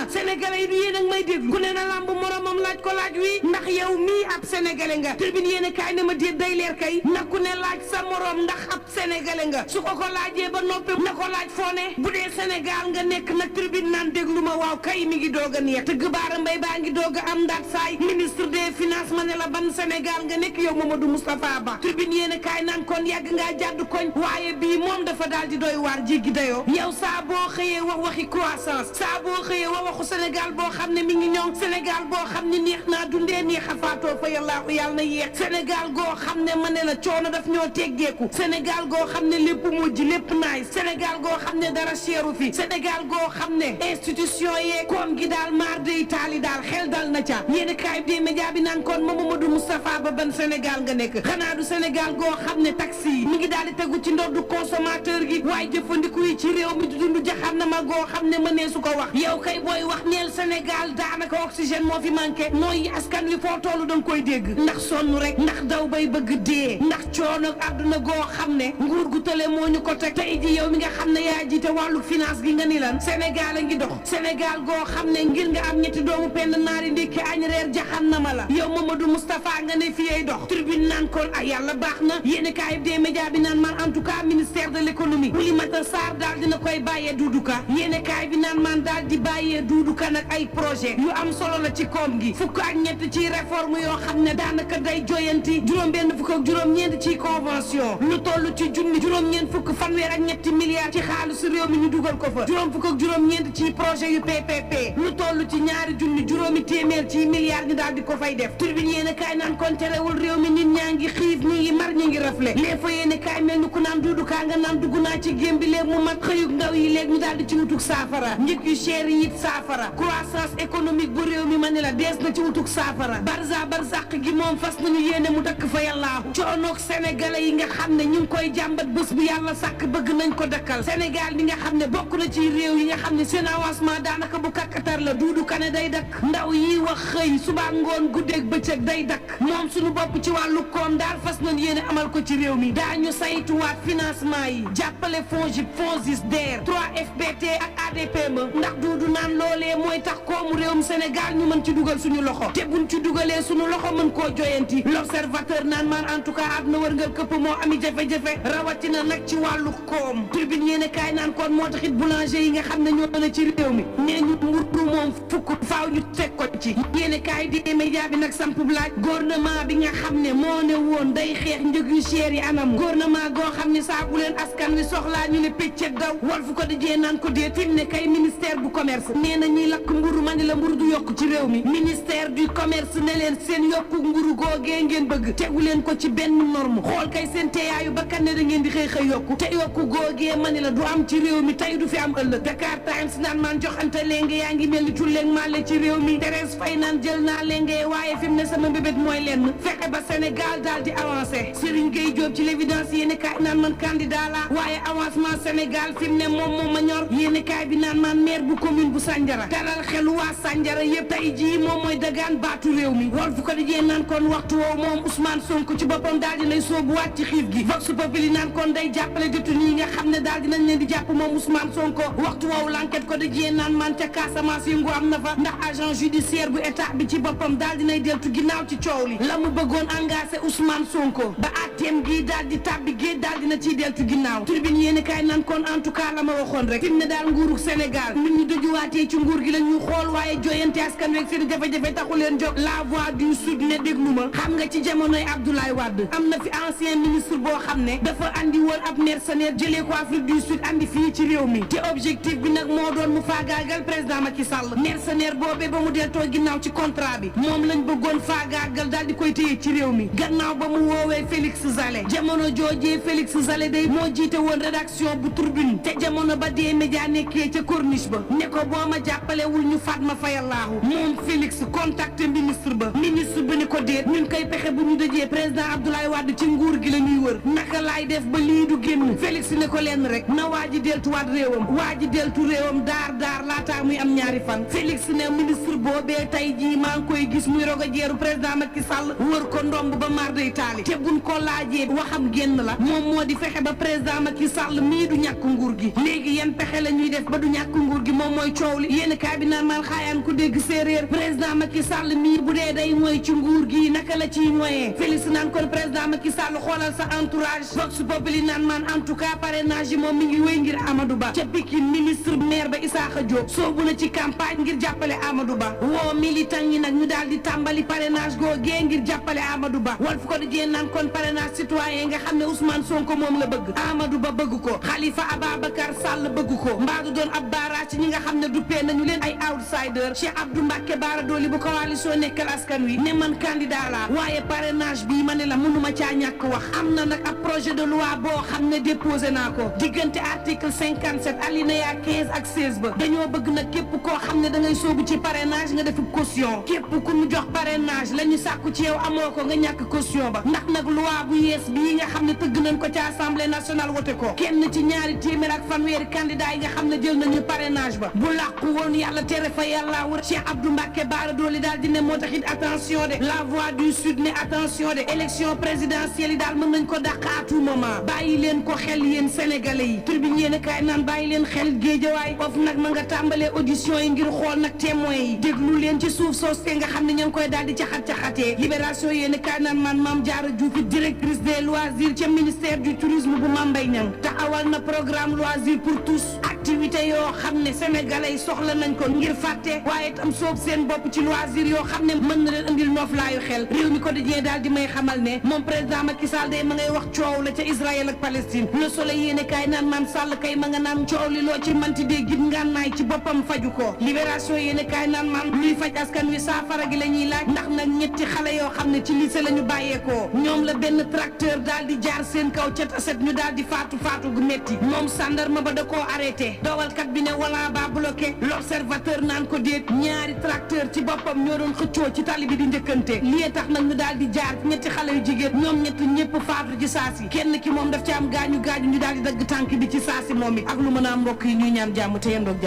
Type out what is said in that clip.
sénégalais yi du yéen ak may déglu ku ne na lamb moromam laaj ko laaj wi ndax yow mii ab sénégalais nga tribune yéen kaay ne ma déet day leer kay na ku ne laaj sa morom ndax ab sénégalais nga su ko laajee ba noppi na ko laaj foo ne bu dee Sénégal nga nekk nag tribune naan déglu ma waaw kay mi ngi doog a neex tëgg baara mbay baa ngi doog a am ndaat saay ministre des finances ma ne la ban Sénégal nga nekk yow Mamadou Moustapha Ba tribune yéen kaay naan kon yàgg ngaa jàdd koñ waaye bii moom dafa daal di doy waar jéggi dayoo yow saa boo xëyee wax waxi croissance saa boo xëyee wax waxu Sénégal boo xam ne mi ngi ñoŋ Sénégal boo xam ne neex naa dundee neex a faatoo fa yàllaahu yàlla na yéex Sénégal goo xam ne ma ne la coono daf ñoo teggeeku Sénégal goo xam ne lépp mujj lépp naay Sénégal goo xam ne dara seeru fi Sénégal goo xam ne institution yee koom gi daal maar day taali daal xel dal na ca yéen kaay bi média bi naan kon Mamadou Moustapha Ba ban Sénégal nga nekk xanaa du Sénégal goo xam ne taxi yi mi ngi daal di tegu ci ndoddu consommateur gi waaye jëfandiku yi ci réew mi di dund jaxannama goo xam ne mënee su ko wax yow kay booy wax neel Sénégal daanaka oxygène moo fi manqué nooy askan wi foo tollu danga koy dégg ndax sonn rek ndax daw bay bëgg dee ndax coono àdduna goo xam ne nguur gu tële moo ñu ko teg tey ji yow mi nga xam ne yaa jiite wàllu finance gi nga ni lan Sénégal a ngi dox Sénégal goo xam ne ngir nga am ñetti doomu penn naari ndékki añ reer jaxannama la yow Mamadou Moustapha nga ne fiyey dox tribune naan kon ak yàlla baax na yéen kaay des médias bi naan man en tout cas ministère de l'économie Oulimata Sarr daal dina koy bàyyee Doudou Ka yéen kaay bi naan man daal di bàyyee Doudou Ka nag ay projet yu am solo la ci koom gi fukk ak ñett ci réforme yoo xam ne daanaka day joyanti juróom-benn fukk ak juróom-ñeent ci convention lu toll ci junni juróom-ñeent fukk fanweer ak ñetti milliards ci xaalisu réew mi ñu dugal ko fa juróom fukk ak juróom-ñeent ci projet yu PPP lu toll ci ñaari junni juróomi téeméer ci milliards ñu daal di ko fay def tribune yéen kaay naan kon terewul réew mi nit ñaa ngi xiif ñi ngi mar ñi ngi rafle les fa yéen kaay mel ni ku naan Doudou Ka nga naan dugg naa ci gém bi léegi mu mat xëyug ndaw yi léegi ñu daal di ci wutug saafara njëg yu cher yi it saafara croissance économique bu réew mi ma ne la dees na ci wutug saafara barza barzaq gi moom fas nañu yéene mu dakk fa yàllaahu coonoog sénégalais yi nga xam ne ñu ngi koy jàmbat bés bu yàlla sàkk bëgg nañ ko dakkal Sénégal bi nga xam ne bokk na ci réew yi nga xam ne seen avancement daanaka bu kakkatar la Doudou Ka ne day dakk ndaw yi wax xëy suba ngoon guddeeg bëccëg day dakk moom suñu bopp ci wàllu koom daal fas nañ yéene amal ko ci réew mi daañu saytuwaat financement yi jàppale FONGIP FONSIS DER 3FPT ak ADPME ndax Doudou naan loolee mooy tax koomu réewum Sénégal ñu mën ci dugal suñu loxo te buñ ci dugalee suñu loxo mën koo joyanti l'observateur naan man en tout cas àdduna wërngal këpp moo ami jafe-jafe rawatina nag ci wàllu koom tribune yéene kaay naan kon moo taxit boulanger yi nga xam ne ñoo na ci réew mi nee ñu mburu moom fukk faaw ñu teg ko ci yéene kaay di média bi nag samp laaj gouvernement bi nga xam ne moo ne woon day xeex njëg yu cher yi anam gouvernement goo xam ne saa bu leen askan wi soxlaa ñu ne pëccëg daw Walf ko di jee naan ko dee fi mu ne kay ministère du commerce nee na ñuy lakk mburu ma ni la mburu du yokk ci réew mi ministère du commerce ne leen seen yokku mburu googee ngeen bëgg tegu leen ko ci benn norme xool kay seen teeyaayu bakkan ne da ngeen di xëy xëy yokku te yokku googee ma ni la du am ci réew mi tey du fi am ëllëg Dakar Times naan man joxante léegi yaa ngi mel ni tulleeg màlle ci réew mi Thérèse Faye naan jël naa léegi waaye fi mu ne sama mbébét mooy lenn fexe ba Sénégal daal di avancé Serigne Gueye Diop ci l'évidence yéeni kaay naan man candidat la waaye avancement Sénégal fi mu ne moom ma ñor yéeni kaay bi naan man maire bu commune bu Sandiara dalal xelu waa Sandiara yëpp tey jii moom mooy dagaan baatu réew mi Walf ko di jee naan kon waxtu woowu moom Ousmane Sonko ci boppam daal dinay soobuwaat ci xiif gi Vox Populi naan kon day jàppale détenu yi nga xam ne daal dinañ leen di jàpp moom Ousmane Sonko waxtu woowu l'enquête ko di jee naan man ca Casamance yëngu am na fa ndax agent judiciaire bu état bi ci boppam daal dinay deltu ginnaaw ci coow li la mu bëggoon engagé Ousmane Sonko ba atteem gi daal di tàbbi géej daal dina ciy deltu ginnaaw tribune yéeni kaay naan kon en tout cas la ma waxoon rek fi mu ne daal nguuru Sénégal nit ñi dojuwaatee ci nguur gi la ñuy xool waaye joyante askan weeg seen jafe-jafe taxu leen jóg la voix du sud ne déglu ma xam nga ci jamonoy Abdoulaye Wade am na fi ancien ministre boo xam ne dafa andi woon ab mercenaire jëlee ko Afrique du Sud andi fii ci réew mi te objectif bi nag moo doon mu faagaagal président Macky Sall mercenaire boobee ba mu deltoo ginnaaw ci contrat bi moom lañ bëggoon faagaagal daal di koy téye ci réew mi gannaaw ba mu woowee Félix Zale jamono joojee Félix Zale day moo jiite woon rédaction bu Tribune te jamono ba dee média nekkee ca corniche ba ne ko boo ma jàppalewul ñu faat ma fayallaahu moom Félix contacté ministre ba ni ko déet ñun koy pexe bu ñu dëjee président Abdoulaye Wade ci nguur gi la ñuy wër naka laay def ba lii du génn Félix ne ko lenn rek na waa ji deltuwaat réewam waa ji deltu réewam daar laataa muy am ñaari fan Félix ne ministre boobee tey jii maa ngi koy gis muy rogo jeeru président Macky Sall wër ko ndomb ba mar day taali te buñ ko laajee waxam génn la moom moo di fexe ba président Macky Sall mii du ñàkk nguur gi léegi yan pexe la ñuy def ba du ñàkk nguur gi moom mooy coow li yéen kaay bi naan maan xaayaan ku dégg séeréer président Macky Sall mii bu dee day mooy ci nguur gi naka la ciy moyee Félix naan kon président Macky Sall xoolal sa entourage Vox Populi naan maan en tout cas parrainage yi moom mi ngi wéy ngir Amadou Ba ca Pikine ministre maire ba Issakha Diop soobu na ci campagne ngir jàppale Amadou Ba woo militant yi nag ñu daal di tàmbali parrainage googee ngir jàppale Amadou Ba Walf Quotidien naan kon parrainage citoyen nga xam ne Ousmane Sonko moom la bëgg Amadou Ba bëgg ko Khalifa Ababacar Sall bëgg ko mbaadu doon ab baara ci ñi nga xam ne duppee nañu leen ay outsider Cheikh Abdou Mbacké Bara Dolly bu coalition Nekkal Askan Wi ne man candidat la waaye parrainage bi ma ne la mënuma caa ñàkk wax am na nag ab projet de loi boo xam ne déposé naa ko diggante article 57 alinéa 15 ak 16 ba dañoo bëgg nag képp koo xam ne da ngay soobu ci parrainage nga def caution képp ku ñu jox parrainage la ñu sàkku ci yow amoo ko nga ñàkk caution ba ndax nag loi bu yees bii nga xam ne tëgg nañ ko ci assemblée nationale wote ko kenn ci ñaari téeméer ak fanweeri candidat yi nga xam ne jël nañu parrainage ba bu làqu woon yàlla tere fa yàlla wër Cheikh Abdou Mbacké Bara Dolly daal di ne moo taxit attention de la voix du sud ne attention de élection présidentielle yi daal mën nañ ko dàq à tout moment bàyyi leen ko xel yéen sénégalais yi tribune yéen a kaay naan bàyyi leen xel géejawaay of nag ma nga tàmbalee audition yi ngir xool nag témoins yi déglu leen ci suuf soos te nga xam ne ña ngi koy daal di caxat-caxatee libération yéen a kaay naan man Mame Diarra Diouf directrice des loisirs ca ministère du tourisme bu Mame Mbaye Niang taxawal na programme loisir pour tous activité yoo xam ne sénégalais yi soxla nañ ko ngir fàtte waaye tam soob seen bopp ci loisir yoo xam ne mën na leen andil nooflaayu xel réew mi quotidien daal di may xamal ne moom président Macky Sall day ma ngay wax coow la ca Israël ak Palestine Le Soleil yéene kaay naan man Sall kay ma nga naan coow li loo ci manti dee git ngànnaay ci boppam faju ko libération yéene kaay naan man luy faj askan wi saafara gi la ñuy laaj ndax nag ñetti xale yoo xam ne ci lycée la ñu bàyyeekoo ñoom la benn tracteur daal di jaar seen kaw ca taset ñu daal di faatu gu metti moom sandarma ba da koo arrêté dowalkat bi ne wala ba bloqué l'observateur naan ko déet ñaari tracteur ci boppam ñoo doon xëccoo ci tali bi di njëkkante lii tax nag ñu daal di jaar ñetti xale yu jigéen ñoom ñett ñëpp faatu ci saasi kenn ki moom daf ci am gaañu ñu daal di dagg tànk bi ci saasi moom it ak lu mën a am mbokk yi ñuy ñaan jàmm te yendoog jàmm